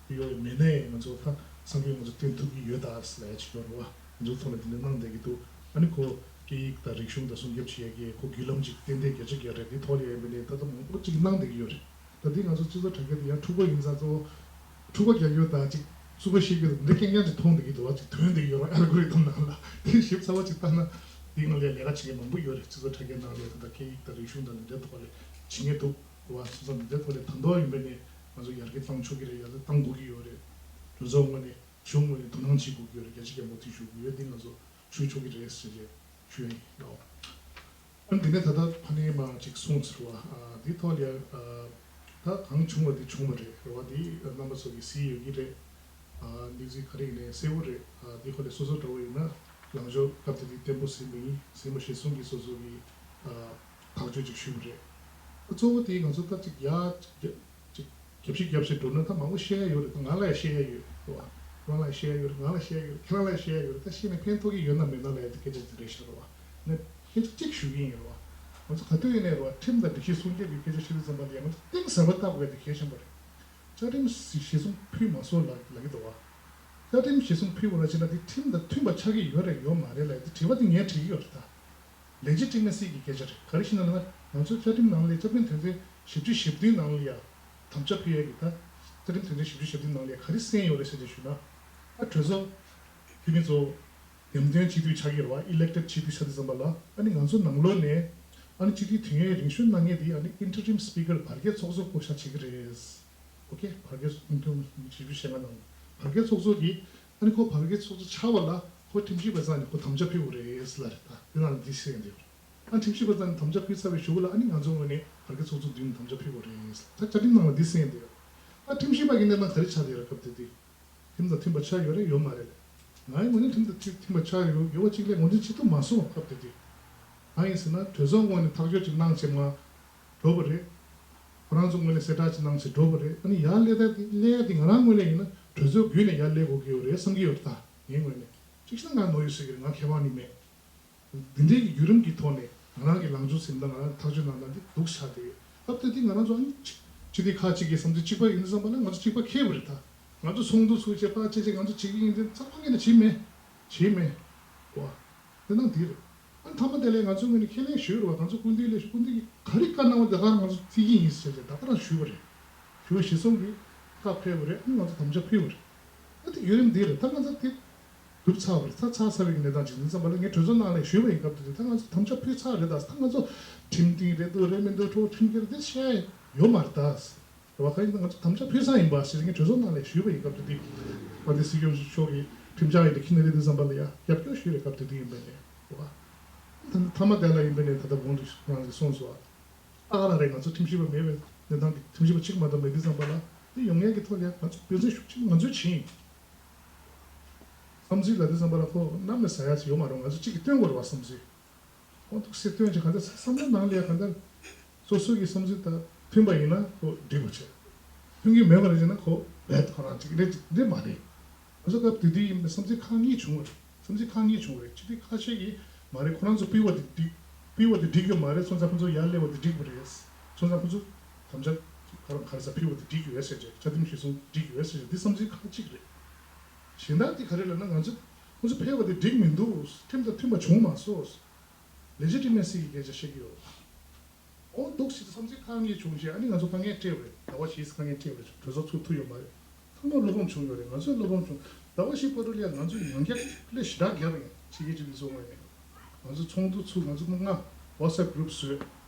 བྷི་ཨོ་ཨེ་མེད་ན་ཡང་ང་ཚོ་ད་བསམ་ཚུལ་ང་ཚོ་བཏོན་ཐུབ་ཀྱི་ཡོད་ད་ཟེར་ཡ་ཅིག་ཡོད་རེད་བ། ང་ཚོ་ཐོག་ནས་དེ་འདྲ་གནང་བསྡད་ཀྱི་འདུག་ཨ་ནི་ཁོ་སྐད་ཡིག་དང་རིག་གཞུང་དང་སྲུང་སྐྱོབ་བྱེད་ཡ་གི་ཁོ་བརྒྱུད་ལམ་ཅིག་ཏན་ཏན་བརྒྱ་ཆ་བརྒྱ་རེད། དེ་ཐོག་ལ་ཡིན་པ་ནས་ད་ལྟ་མང་པོ་ཅིག་གནང་བསྡད་ཀྱི་ཡོད་རེད། ད་འདི་ང་ཚོ་སྤྱི་ཚོགས་དྲ་རྒྱ་དེ་ཡང་འཁྲུག་པ་ཡིན་ཙང་གཙོ་བོ་འཁྲུག་པ་རྒྱག་རྒྱུ་དང་ཅིག་རྩུབ་པ་བཤད་རྒྱུ་དང་འདི་རྐྱང་རྐྱང་ཅིག་མཐོང་བསྡད་ཀྱི་འདུག་བ། ཅིག་ཐོན་བསྡད་ཀྱི་ཡོད་རེད། ཨལ་གོ་རི་ཐམ་ནང་ལ་དེ་ཞིབ་ཚགས་པོ་ཅིག་ལྟ་ན་འདི་ནང་ལ་ལས་ཀ་བྱེད་མཁན་མང་པོ་ཡོད་རེད། སྤྱི་ཚོགས་དྲ་རྒྱ་ནང་ལ་ད་ལྟ་སྐད་ཡིག་དང་རིག་གཞུང་དང་འདི་འདྲའི་ཐོག་ལ་བྱེད་མཁན་འདུག་བ། སོང་ཙང་འདི་འདྲའི་ཐོག་ལ་ད་དུང་ཡིན་པ་ནས་ང་ཚོ་ཡར་རྒྱས་བཏང་ཆོག་གི་རེད། ཡར་རྒྱས་བཏང་དགོས་ཀྱི་ཡོད་རེད། གྲོས་ཚོགས་ངོས་ནས་གཞུང་ངོས་ནས་དོ་སྣང་བྱེད་དགོས་ཀྱི་ཡོད་རེད། བརྒྱ་ཆ་བརྒྱ་མོས་མཐུན་ཞུ་དགོས་ཡོད། འདི་ང་ཚོ་ཞུ་ཆོག་གི་རེད་ཟེར་བྱས་ཞུ་ཡ་ཡིན་ལགས། ཨ་འདི་ནས་ད་ལྟ་ཕ་ནས་མ་ཅིག་གསུངས་ཚར་བ། ཨ་འདི་ཐོག་ལ་ཨ་ད་གང་བྱུང་བ་འདི་བྱུང་བ་རེད། རེད་བ། འདི་རྣམ་པ་ཚོ་གིས་གཟིགས་ཡོད་ཀྱི་རེད། ཨ་འདི་ཚོ་ག་རེ་ཡིན་ནའི་གསལ་བོ་རེད། ཨ་འདི་ཁོ་ལས་སོ་སོ་འདྲ་བོ་ཡིན་ན་ལངས་ཕྱོགས་སྐབས་དེ་དུས་བརྟན་པོ་ཟིན་པ་ཡིན། ཟིན་པ་གཞིར་བཟུང་གིས་སོ་སོ་གི་ཨ་ཐག་གཅོད་ཅིག་ཞུས་པ་རེད། ཨ་གཙོ་བོ་དེ་ང་ཚོ་ད་ཅིག་ཡ་ཅིག་རྒྱབ་བཤིག་རྒྱབ་བཤིག་འགྲོ་ན་ད་མང་པོ་བཤད་ཡ་ཡོད་རེད། ད་ང་ལ་ཡ་བཤད་ཡ་ཡོད་རེད་བ། ཁྱེད་རང་ལ་ཡ་བཤད་ཡ་ཡོད་རེད། ང་ལ་བཤད་ཡ་ཡོད་རེད། ཁྱེད་རང་ལ་ཡ་བཤད་ཡ་ཡོད་རེད། ད་བཤད་ནས་ཕན་ཐོགས་ཀྱི་ཡོད་ན་མེད་ན་ལ་ཡ་དེ་སྐད་ཆ་དེ་རེད་ཤག་རེད་བ། ངས་སྐད་ཆ་གཅིག་ཞུ་གི་ཡིན་རེད་བ། ང་ཚོ་ག་དུས་ཡིན་ནའི་རེད་བ། ཁྲིམས་དང་སྒྲིག་གཞི་སྲུང་སྐྱོབ་ཀྱི་སྐད་ཆ་བཤད་དུས་ཙམ་པ་ལ་ཡ་ང་ཚོ་གཏིང་ཟབ་པོ་བལྟ་དགོས་ཡ་དེ་གལ་ཆེན་པོ་རེད། བཅའ་ཁྲིམས་གཞི་བཟུང་ཕུལ་མ་སོང་ལབ་ལབ་ཀྱི་འདུག་བ། བཅའ་ཁྲིམས་གཞི་བཟུང་ཕུལ་དགོས་ན་བྱས་ན་དེ་ཁྲིམས་དང་མཐུན་པ་ཆགས་ཀྱི་ཡོད་རེད་ཡོད་མ་རེད་ལབ་ཡ་དེ་དྲི་བ་དེ་ངས་དྲི་གི་ཡོད་རེད་ད། ལེ་ཇི་ཊི་མེ་སི་གི་སྐད་ཆ་རེད། ག་རེ་ཞེ་ན་ལབ་ན་ང་ཚོའི་བཅའ་ཁྲིམས་ནང་ལ་བཅའ་ཁྲིམས་དོན་ཚན་བཞི་བཅུ་ཞེ་བདུན་ནང་ལ་ཡ་དམ་བཅའ་ཕུལ་ཡས་ཀྱི་ད་བཅའ་ཁྲིམས་དོན་ཚན་བཞི་བཅུ་ཞེ་བདུན་ནང་ལ་ཡ་ག་རེ་གསན་ཡོད་རེད་ཟེར་ཏེ་ཞུས་ན། ཨ་གྲོས་ཚོགས་འཐུས་མི་ཚོ་འདེམས་ཐོན་བྱེད་དུས་ཆགས་ཀྱི་རེད་བ། ཨི་ལེག་ཊེཌ་བྱེད་དུས་ཆགས་དུས་ཙམ་པ་ལ་ཨ་ནི་ང་ཚོ་ནང་ལོགས་ནས་ཨ་ནི་སྤྱི་འཐུས་དུས་ཡུན་རིང་ཤོས་གནང་མཁན་དེ་ཨ་ནི་ཨིན་ཊི་རིམ་སི་པི་ཀར་བར་བརྒལ་ཚོགས་གཙོ་བསྐོ་བཞག་བྱེད་ཀྱི་རེད། ཨོ་ཁེ། བར་བརྒལ་ཚོགས་གཙོ་ཞེ་པོ་ཞེ་ལྔ་གནང་། བར་བརྒལ་ཚོགས་གཙོ་གིས་ཨ་ནི་ཁོ་བར་བརྒལ་ཚོགས་གཙོ་ཆགས་པ་ལ་ཁོ་ཁྲིམས་ཞིབ་པ་རྩ་ནས་ཁོ་དམ་བཅའ་ཕུལ་དགོས་རེད་ཟེར་ལབ་རེད། ད་དེ་ནང་ལ་འདི་གསལ་འདུག་ཨ་ཁྲིམས་ཞིབ་པ་རྩ་ནས་དམ་བཅའ་ཕུལ་ཚར་བའི་གཞུག་ལ་ཨ་ནི་ང་ཚོའི་ངོས་ནས་བར་བརྒལ་ཚོགས་གཙོ་མདུན་དམ་བཅའ་ཕུལ་དགོས་རེད་ཟེར། ད་བཅའ་ཁྲིམས་ནང་ལ་འདི་གསལ་འདུག་ཨ་ཁྲིམས་ཞིབ་པ་གི་གནས་སྟངས་ག་རེ་ཆགས་བསྡད་ཡོད་རེད་སྐབས་དེ་དུས། ཁྲིམས་དང་མཐུན་པ་ཆགས་ཡོད་རེད་ཡོད་མ་རེད། ང་ཡི་ངོས་ནས་ཁྲིམས་དང་མཐུན་མཐུན་པ་ཆགས་ཡོད་ཡོད་པ་གཅིག་ལས་ངོས་འཛིན་བྱེད་ཐུབ་མ་སོང་སྐབས་དེ་དུས། གང་ཡིན་ཟེར་ན་གྲོས་ཚོགས་ངོས་ནས་ཐག་གཅོད་ཅིག་གནང་བྱས་མ་འགྲོ་བ་རེད། ཁོ་རང་ཚོ་ངོས་ནས་གསལ་བསྒྲགས་ཅིག་གནང་བྱས་འགྲོ་བ་རེད། ཨ་ནི་ཡར་སླེབས་ཡ་དེ་སླེབས་ཡ་དེ་ང་རང་ངོས་ནས་ཡིན་ན་གྲོས་ཚོགས་བརྒྱུད་ནས་ཡར་སླེབས་དགོས་ཀྱི་ཡོད་རེད་བསམ་གྱི་ཡོད་རེད། ད་ངའི་ངོས་ནས་གཅིག་བྱས་ན་ང་ནོར་ཡོད་ཟེར་གྱི་རེད། ང་མཁས་དབང་ནི་མེད། འདི་འདྲའི་གི་བརྒྱུད་རིམ་གྱི་ཐོག་ནས་ང་རང་གི་ལངས་ཕྱོགས་ཟིན་ན་ང་རང་ཐག་གཅོད་གནང་ན་འདི་སྡུག་ཆགས་ཏེ། སྐབས་དེ་དུས་ང་རང་ཚོ་ཨ་ནི་སྤྱི་སྤྱི་འཐུས་ཁག་ཅིག་གི་བསམ་ཚུལ་གཅིག་པ་ཡིན་དུས་ཙམ་པ་ལ་ང་ཚོ་གཅིག་པ་ཁེལ་བ་རེད་ད། ང་ཚོ་ཚོགས་འདུ་ཚོགས་བྱས་པ་བྱས་བྱས་ང་ཚོ་བྱེད་ཀྱི་ཡིན་དེ་རྩ་བ་ཉིད་ནས་བྱེད་མེད། བྱེད་མེད། བ། དེ་ནང་འདི་རེད། ཨ་ནི་མཐའ་མ་དེ་ལས་ང་ཚོ་ངོས་ནས་ཁས་ལེན་ཞུས་རེད་བ། ང་ཚོ་སྐུ་མདུན་ལས་སྐུ་མདུན་གྱིས་ག་རེ་བཀའ་གནང་བ་དེ་ག་རང་ང་ཚོ་བརྩི་གི་ཡིན་ཟེར་བྱས་ད་ག་རང་ཞུས་པ་རེད། ཞུ་བ་གཞིར་བཟུང་གིས་བཀའ་ཕེབས་པ་རེད། ཨ་ནི་ང་ཚོ་དམ་བཅའ་ཕུལ་བ་རེད། ཨ་དེ་བརྒྱུད་རིམ་འདི་རེད། ད་ང་ཚོ་དེ་གྲུབ་ཚར་བ་རེད། ད་ཚར་ཚར་བའི་གནས་སྟངས་ཅིག་ཡིན་ཙམ་པ་ལ་ངས་གྲོས་ཚོགས་ནང་ལ་ཞུས་པ་ཡིན། སྐབས་དེ་དུས་ད་ང་ཚོ་དམ་བཅའ་ཕུལ་ཚར་རེད། ད་ད་ང་ཚོ་ཁྲིམས་མཐུན་རེད་འདུག་རེད་མི་འདུག་གྲོས་ཁྲིམས་འགལ་དེ་བཤད་ཡོད་མ་རེད་ད། རེད་བ། ཁ་ཡིན་ད་ང་ཚོ་དམ་བཅའ་ཕུལ་ཚར་ཡིན་པ་ཞེས་ངས་གྲོས་ཚོགས་ནང་ལ་ཞུས་པ་ཡིན། སྐབས་དེ་དུས་དཔལ་ལྡན་སྲིད་སྐྱོང་མཆོག་གིས་ཁྲིམས་འཆར་ཡིན་དེ་ཁྱི་ནས་རེད་དུས་ཙམ་པ་ལ་ཡ་རྒྱབ་སྐྱོར་ཞུས་རེད། སྐབས་དེ་དུས་ཡིན་པ་ནས་རེད་བ། ད་མཐའ་མ་དེ་ལ་ཡིན་པ་ནས་ད་ལྟ་གོང་དུ་ཁོ་རང་གིས་གསུངས་སོང་བ། ད་ག་རང་རེད། ང་ཚོ་ཁྲིམས་ཞིབ་པ་མེད་པའི་གནས་སྟངས་ཀྱི་ཁྲིམས་ཞིབ་པ་གཅིག་མ་གཏོགས་མེད་དུས་ཙམ་པ་ལ་དེ་ཡོང་ཡས་ཀྱི་ཐོག་ལ་ང་ཚོ་འབད་བརྩོན་ཤུགས་ཆེན་ང་ཚོས་བྱེད་ཡིན། བསམ་ཚུལ་ལ་དུས་ཙམ་པ་ལ་ཁོ་གནམ་ནས་ཟ་ཡ་ཞིག་ཡོད་མ་རེད། ང་ཚོ་གཅིག་གིས་སྟོན་དགོས་རེད་བ་བསམ་ཚུལ། ཁོང་ཐུགས་སྲས་སྟོན་ཅིག་ག་ཚོད་བསམ་བློ་ནང་ལ་ཡ་ག་འདྲ་སོ་སོ་གི་བསམ་ཚུལ་དང་མཐུན་པ་ཡིན་ན་ཁོ་འགྲིག་པ་བྱས། མཐུན་གྱི་མེད་པ་རེད་ཅེ་ན་ཁོ་རྦད་ཁོ་རང་ཅིག་རེད་ཅིག་འདི་མ་རེད། ང་ཚོ་སྐབས་དེ་དུས་ཡིན་པའི་བསམ་ཚུལ་ཁག་གཉིས་བྱུང་བ་རེད། བསམ་ཚུལ་ཁག་གཉིས་བྱུང་བ་རེད། སྤྱི་འཐུས་ཁ་ཤས་ཀྱིས་མ་རེད། ཁོ་རང་ཚོ་ཕུལ་བ་དེ་འགྲིག་ཕུལ་བ་དེ་འགྲིག་ཡོད་མ་རེད། སོང་ཙང་ཁོ་ཚོ་ཡར་སླེབས་པ་དེ་འགྲིག་པ་རེད། སོང་ཙང་ཁོ་ཚོ་དམ་བཅའ་ཁ་རང་ག་རེ་ཟ་ཕུལ་བ་དེ་འགྲིག་ཡོད་ཟེར་བྱས། བཅའ་ཁྲིམས་གཞི་བཟུང་འགྲིག་ཡོད་ཟེར་བྱས། འདི་བསམ་ཚུལ་ཁག་གཅིག་རེད། གཞན་དག་དེ་ག་རེ་ལབ་ན་ང་ཚོ་ཁོ་ཚོ་ཕུལ་བ་དེ་འགྲིག་མི་འདུག་ཁྲིམས་དང་མཐུན་པ་བྱུང་མ་སོང་། ལེ་ཇི་ཊི་མེ་སི་གི་སྐད་ཆ་བཤད་ཀྱི་ཡོད། ཨོ་འདུག་ཞེས་བསམ་ཚུལ་ཁ་ངེས་བྱུང་རྗེས། ཨ་ནི་ང་ཚོ་ཁ་ངེས་སྤྲད་པ་རེད། ཟླ་བ་བཞི་ཁ་ངེས་སྤྲད་པ་རེད། གྲོས་ཚོགས་ཚུགས་ཐུབ་ཡོད་མ་རེད། ཚང་མ་བློ་ཕམ་བྱུང་ཡོད་རེད། ང་ཚོས་བློ་ཕམ་བྱུང་། ཟླ་བ་བཞི་བར་དུ་ལ་ང་ཚོས་ཡང་བསྐྱར་ལས་ཞེ་དྲག་རྒྱབ་ཡིན། ཕྱི་རྒྱལ་སྤྱི་འཐུས་ཚོགས་ངོས་ནས་ང་ཚོ་ཚོགས་འདུ་ཚུགས། ང་ཚོ་ལྔ་WhatsApp group བཟོས།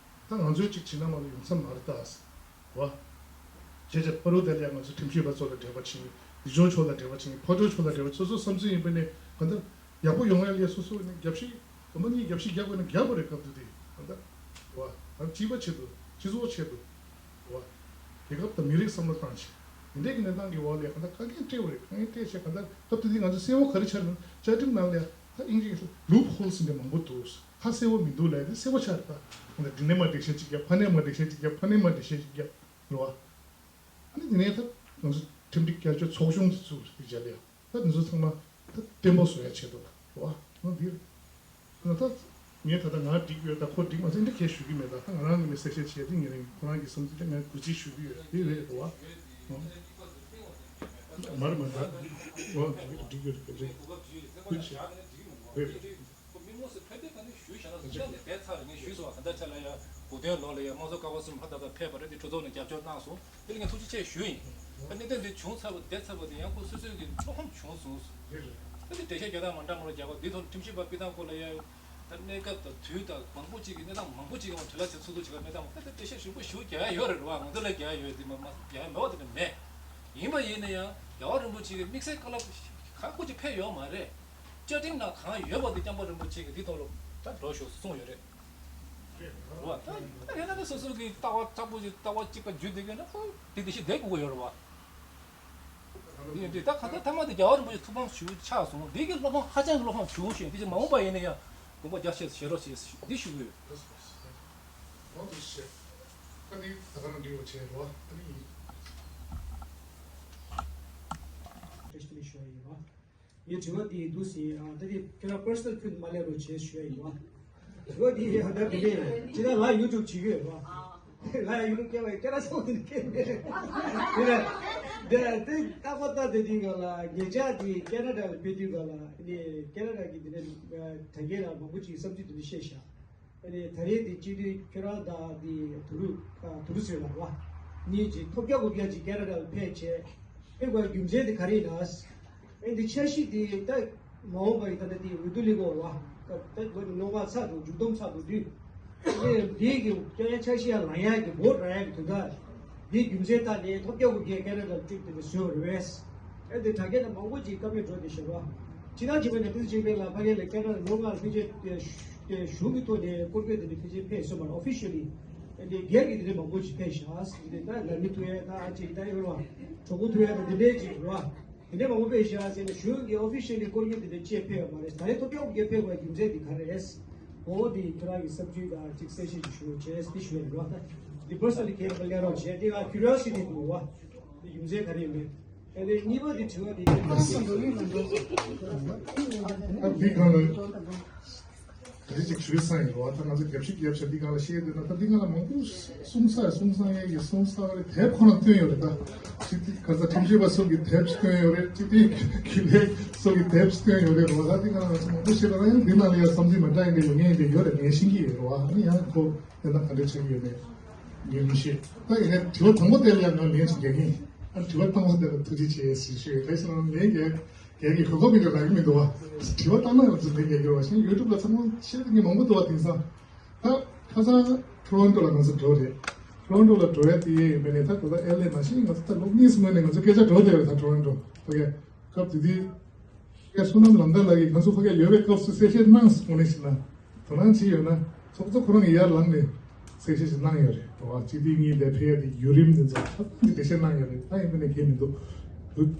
ད་ང་ཚོའི་གཅིག་བྱེད་ན་མ་གཏོགས་ཡོང་ས་མ་རེད་ད། བ། བྱས་བྱས་ཕ་རུ་དེ་ལ་ཡང་ང་ཚོ་ཁྲིམས་ཞིབ་པ་ཚོ་ལ་འབྲེལ་བ་བྱེད། འདི་ཕྱོགས་ཕྱོགས་ལ་འབྲེལ་བ་བྱེད། ཕོ་ཕྲུག་ཕྱོགས་ལ་འབྲེལ་བ། སོ་སོ་བསམ་ཚུལ་ཡིན་པ་ནས་གང་ལྟར་ཡག་པོ་ཡོང་ཡ་ལས་སོ་སོ་ནས་རྒྱབ་ཤིག་གོམ་པ་གཉིས་རྒྱབ་ཤིག་རྒྱག་དགོས་ན་རྒྱབ་པ་རེད། སྐབས་དེ་དུས་གང་ལྟར་བ། ང་སྤྱི་པ་ཆེད་དུ་སྤྱི་ཚོགས་ཆེད་དུ་བ། རྒྱལ་ཁབ་དང་མི་རིགས་བསམ་བློ་བཏང་བྱས། དེ་འདྲའི་གི་གནས་སྟངས་ཀྱི་འོག་ལ་གང་ལྟར་བཀའ་འགན་སྤྲད་པ་རེད། བཀའ་འགན་སྤྲད་བྱས་གང་ལྟར་སྐབས་དེ་དུས་ང་ཚོ་གསལ་བོ་ག་རེ་ཆགས་ན་བཅའ་ཁྲིམས་ནང་ལ་ད་དབྱིན་ཇི་གི་loopholes ཟེར་ནས་མང་པོ་འདུག་ཁ་གསལ་བོ་མི་འདུག་ལབ་དེ་གསལ་བོ་ཆགས་རེད། ད་གང་ལྟར་འདི་ནས་མར་འགྲེལ་བཤད་ཅིག་རྒྱབ། ཕ་ནས་མར་འགྲེལ་བཤད་ཅིག་རྒྱབ། ཕ་ནས་མར་འགྲེལ་བཤད་ཅིག་རྒྱབ་རེད་བ། ཨ་ནི་དེ་ནས་ད་ང་ཚོ་ཁྲིམས་སྒྲིག་བསྐྱར་བཅོས་ཚོགས་ཆུང་དེ་བཙུགས་རེད། དེ་རྗེས་ལ་ཡང་ད་དེ་ཚོ་ཚང་མ་ད་བརྟན་པོ་བཟོ་ཡ་ཆེད་དུ་ལ་རེད་བ། ཨ་འདི་རེད། ད་ངས་ད་ལྟ་ང་འགྲིག་ཡོད་ད་ཁོ་འགྲིག་མ་སོང་འདི་ཁས་ཞུ་གི་མེད། ད་ད་ང་རང་གི་ནས་གསལ་བཤད་བྱས་ཏེ་ངས་རང་ཁོ་རང་གི་བསམ་ཚུལ་དེ་ངས་གུས་བརྩི་ཞུ་གི་ཡོད། དེ་རེད་རེད་བ། མ་རེད་མ་རེད། འགྲིག་ཡོད་རེད། རེད་རེད། ཁོ་མི་དམངས་སུ་ཕེབས་དུས་ད་ནི་ཞུས་བཞག་ན་སུ་ལ་ནས་བསྡད་ཚར་རེད། ངས་ཞུས་སོང་བ། ད་ལྟ་ཆ་ལ་ཡ་དགུ་སྟོན་ལོ་ལ་ཡ་དམངས་གཙོ་ཀ་བ་གསུམ་ཧ་ད་ད་ཕེབས་པ་རེད། དེ་གྲོས་ཚོགས་ནས་རྒྱབ་སྐྱོར་གནང་སོང་། དེ་ལ་ངས་ཐུགས་རྗེ་ཆེ་ཞུ་ཡིན། ད་གནད་དོན་འདི་བྱུང་ཚར་བ་བསྡད་ཚར་བ་དེ་ཡང་ཁོ་སོ་སོའི་གི་བློ་ཕམ་བྱུང་སོང་། ད་དེ་འགྲེལ་བཤད་རྒྱག་སྟངས་མ་འདྲ་མ་འདྲ་རྒྱག་པ་འདི་ཐོག་ཁྲིམས་ཞིབ་པ་སྤེལ་སྟངས་སྐོར་ལ་ཡ་ད་གནས་སྐབས་དང་དུས་དང་མང་པོ་ཅིག་གི་གནས་སྟངས་མང་པོ་ཅིག་གི་དྲི་བ་ཆེ་ཚུལ་དུ་བྱེད་པ་གནས་སྟངས་མང་པོ་ད་དེ་འགྲེལ་བཤད་ཞིབ་པོ་ཞུ་རྒྱག་ཡ་ཡོད་རེད་བ། ང་ཚོ་ལ་རྒྱག་ཡ་ཡོད་དེ་མ་མ་རྒྱག་ཡ་མེད་པ་དེ་འདྲ་མེད། ཡིན་པ་ཡིན་ན་ཡང་རྒྱལ་བ་རིན་པོ་ཆེ་གི་དམིགས་བསལ་བཀའ་སློབ་གང་ཁུར་ཅིག་ཕེབས་ཡོད་མ་རེད། བཅའ་ཁྲིམས་ནང་གང་ཡོད་པ་དེ་སྐྱབས་མགོན་རིན་པོ་ཆེ་གིས་འདི་ཐོག་ལ་ད་འགྲོ་ཤོག་གསུངས་ཡོད་རེད། རེད་བ། ད་ད་ཡིན་ན་ད་སོ་སོ་གི་ལྟ་བ་དྲག་པོ་ཞིག་ལྟ་བ་གཅིག་པ་བརྒྱུད་བསྡད་ཀྱི་ན་ཁོ་དེ་དེ་ཤི་བསྡད་དགོས་ཀྱི་ཡོད་རེད་བ། འདི་འདི་ད་ག་ད་ཐ་མ་དེ་རྒྱལ་བ་རིན་པོ་ཆེ་ཐུགས་ཕམ་ཞུ་ཆགས་སོང་། འདི་གི་བློ་ཕམ་ཧ་ཅང་གི་བློ་ཕམ་བྱུང་ཞེས་འདི་ཅི་མ་འོངས་པ་ཡིན་ན་ཡང་དགོངས་པ་རྒྱ་ཆེ་བཞེས་རོགས་ཞེས་འདི་ཞུ་གི་ཡོད། ཨོ་དེ་ཤེས། ད་འདི་ད་ག་རང་འདྲི་བ་བྱས་རོགས་ཨ་ནི་ཡིན། ངས་དྲི་བ་དེ་འདུག་ཟེར། ཨ་ད་དེ་ཁྱེད་རང་པར་སོ་ནལ་ཁུལ་དུ་མ་སླེབས་རོགས་བྱས་ཞུ་ཡ་ཡིན་བ། དྲི་བ་དེ་ཡ་ད་དེ་ནས་ཁྱེད་རང་ལ་ཡུ་ཊུབ་བྱེད་ཀྱི་ཡོད་བ། ལ་ཡ་ཡུ་ཊུབ་སྐད་བ་ཡ་སྐད་ར་སོང་དེ་སྐད་མེད། དེ་ལ་དེ་དེ་རྟག་པར་ལྟ་དེ་དེ་ག་ལ་ངེད་ཅག་དེ་ཁེ་ན་ཌ་ལ་ཕེབས་དུས་ག་ལ་ནས་ཁེ་ན་ཌ་གི་དེ་ནས་དྲ་རྒྱའི་ནང་མང་པོ་ཅིག་བསམ་ཚུལ་དེ་འདྲ་བཤད་ཤག་ཨ་ནི་ད་རེས་དེ་སྤྱི་འཐུས་ཁྱོད་རང་དང་དེ་དུ་རུ་ཨ་དུ་རུ་སེ་ལགས་གཉིས་ཀྱིས་ཐོབ་རྒྱག་དགོས་རྒྱག་ཅིག་ཁེ་ན་ཌ་ལ་ཕེབས་བྱས་ཕེབས་པའི་རྒྱུ་མཚན་དེ་ག་རེ་ཡིན་ན། ཨ་ནི་འཆར་གཞི་དེ་ད་མ་འོངས་པ་ཡི་ད་ལྟ་དེ་འོས་བསྡུ་ལས་ཁུངས་བ་ད་ལྟ་ལོ་ནི་ལོ་ལྔ་ཚར་འདུག་མཇུག་སྡོམ་ཚར་འདུག་དུས་ཨ་ནི་འདི་གི་ཀྱང་འཆར་གཞི་ཡང་ལངས་ཡག་གི་བོ་ཊི་རག་ཡག་གི་དུས་ད་འདིའི་རྒྱུ་མཚན་ལྟར་ནས་ཐོབ་རྒྱག་དགོས་རྒྱག་ཁེ་ན་ཌ་ལ་བཅུག་དེ་འདྲ་བཟོས་པ་རེད། ཨེ་འདི་དྲ་རྒྱ་ནང་མང་པོ་ཅིག་བཀའ་མོལ་འགྲོ་བསྡད་ཤག་བ། ཕྱི་ནང་ཕྱི་པ་ནས་ཏིན་ཅིན་ཕིང་ལགས་ཕ་གི་ལ་ཁེ་ན་ཌ་ལོ་ལྔ་ལ་ཕེབས་རྗེས་གཞུང་གི་ཐོག་ནས་སྐོར་སྐྱོད་དེ་འདྲ་ཕེབས་རྗེས་ཕེབས་སོང་མ་རེད། ཨོ་ཕི་ཤལ་ལི་ཨེ་འདི་སྒེར་གྱི་དེ་འདྲ་མང་པོ་ཅིག་ཕེབས་ཤག་འདི་ད་ལ་མི་ཐུ་ཡ་ད་ཨ་ཅིག་ད་ཡོད་ར་གྲོགས་པོ་ཐུ་ཡ་ད་འདི་འདྲས་ཅིག་རེད་བ། དེ་འདྲས་མང་པོ་ཕེབས་ཤག་ཟེར་ནས་གཞུང་གི་ཨོ་ཕི་ཤལ་ལི་སྐོར་སྐྱོད་དེ་འདྲ་ཅིག་ཕེབས་ཡོད་མ་རེད། ད་རེས་ཐོབ་རྒྱག་དགོས་རྒྱག་ཕེབས་པའི་རྒྱུ་མཚན་དེ་ག་རེ་རེད། འོ་དེ་ཁྱོད་རང་གི་བསམ་ཚུལ་དང་ཅིག་གསལ་བཤད་ཅིག་ཞུ་རོགས་བྱས་ཏེ་ཞུ་ཡ་རེད་བ། འདི་པར་སོ་ནལ་ལི་ཁྱེད་རང་གླེང་རོགས་བྱས་ཏེ་ང་ཁྱུ་རི་ཡོ་སི་ཊི་འདུག་བ། འདི་རྒྱུ་མཚན་ག་རེ་ཡིན་མིན། ཨ་ནི་གཉིས་པ་དེ་དྲི་བ་དེ་ཨ་འདི་གང་ལ་ད་རེས་ཅིག་ཞུ་ས་ཡིན་རོགས། ད་ང་ཚོ་རྒྱབ་ཤིག་རྒྱབ་ཤག་འདི་གང་ལ་བཤད་འདོད་ན་ད་འདི་གང་ལ་མང་པོ་གསུང་ས་གསུང་ས་ཡ་གི་གསུང་ས་བ་རེད། དེབ་ཁོ་ན་བཏོན་ཡོད་རེད། ད་ཅིག་དེ་ག་ས་ཁྲིམས་ཞིབ་པ་སོགས་ཀྱི་དེབ་ཅིག་བཏོན་ཡོད་རེད། ཅིག་དེ་ཁི་ལེ་སོགས་ཀྱི་དེབ་ཅིག་བཏོན་ཡོད་རེད་རོགས། ད་འདི་གང་ལ་ང་ཚོ་མང་པོ་བཤད་ན་ཡང་འདི་ནང་ལ་ཡང་བསམ་ཚུལ་མ་འདྲ་ཡིན་པའི་ཡོད་ངེས་ཡིན་པའི་ཡོད་རེད། ངས་ཤེས་ཀྱི་ཡོད་རོགས། ཨ་ནི་ཡང་ཁོ་དེ་ན་ག་འདྲ་ཆགས་ཀྱི་ཡོད་མེད་ངས་མི་ཤེས། ད་ཡིན་ནའི་དྲི་བ་དང་པོ་དེ་ལ་ཡང་ང་ལན་ཅིག་རྒྱག་གི་ཡིན། ཨ་དྲི་བ་བཏང་བ་དེ་ལ་ཐུགས་རྗེ་ཆེ་ཞེས་ཞུ་ཡི་རེད། སོང་ལན་རྒྱག་རྒྱག་གི་གོ་སྐབས་མི་འདུག་རག་གི་མི་འདུག་བ། དྲི་བ་བཏང་ན་ང་ཚོ་ལན་རྒྱག་རྒྱུ་རེད་བ། གཞན་ཡུ་ཊུབ་ལ་ཚང་མ་བཤད་མཁན་མང་པོ་འདུག་བ། དེང་སང་ད་ཁ་སང་ཊོ་རོན་ཊོ་ལ་ང་ཚོ་འགྲོ་རེད། ཊོ་རོན་ཊོ་ལ་འགྲོ་ཡ་དེ་ཡིན་པ་ནས་ད་ད་ལྟ་ཨེལ་ཨེ་ནང་བཞིན་ང་ཚོ་ད་ལོ་གཉིས་སྔོན་ནས་ང་ཚོ་སྐད་ཆ་འགྲོ་བསྡད་ཡོད་རེད། ད་ཊོ་རོན་ཊོ་ཕ་གི་སྐབས་དེ་དུས་ཀྱི་བསོད་ནམས་ལམ་བདའ་ལགས་ཀྱིས་ང་ཚོ་ཕ་གིར་ཡོད་པའི་སྐབས་སུ་གསལ་བཤད་གནང་སོང་ནས་ཞིག་ན་དོ་སྣང་བྱས་ཡོད་ན་ཚོགས་གཙོ་ཁོ་རང་གིས་ཡར་ལངས་ནས་གསལ་བཤད་ཞིག་གནང་ཡོད་རེད། དོ་བ་སྤྱི་འཐུས་གཉིས་ལས་ཕེབས་ཡ་དེ་བརྒྱུད་རིམ་དེ་ཚོ་ཧ་ཅང་གི་འགྲེལ་བཤད་གནང་ཡོད་རེད། ད་ཡིན་པ་ནས་གལ་མི་འདུག་འདུག